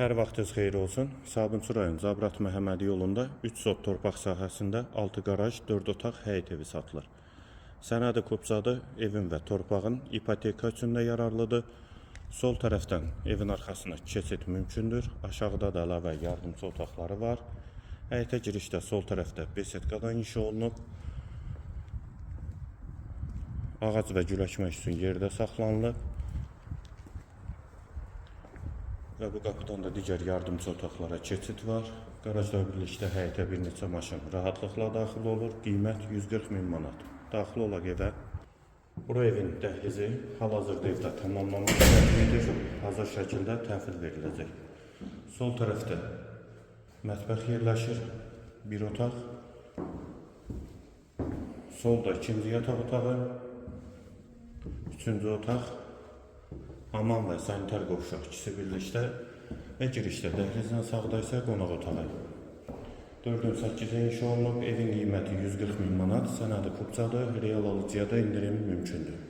Hər vaxtınız xeyir olsun. Sabunçu rayon Zabrat Məhəmmədi yolunda 3 sot torpaq sahəsində 6 qaraj, 4 otaq həyət evi satılır. Sənədi kupçadır, evin və torpağın ipoteka üçün də yararlıdır. Sol tərəfdən evin arxasına keçid mümkündür. Aşağıda da əlavə yardımçı otaqları var. Həyətə girişdə sol tərəfdə besetkadan inşa olunub. Ağac və gül əkmək üçün yerdə saxlanılıb. Və bu qapıdan da digər yardımçı otaqlara keçid var. Qarajla birlikdə həyətə bir neçə maşın rahatlıqla daxil olur. Qiymət 140 min manat. Daxil olaq evə. Bura evin dəhlizi hal-hazırda evdə tamamlanmış şəkildir. Hazır şəkildə təhvil veriləcək. Sol tərəfdə mətbəx yerləşir. Bir otaq. Solda ikinci yataq otağı. Üçüncü otaq. Hamam və sanitar qovşaq ikisi birlikdə və girişdə dəhlizdən sağda isə qonaq otağı. 4-ün 8-ə inşa olunub, evin qiyməti 140 min manat, sənədi kupçadır, real alıcıya da endirim mümkündür.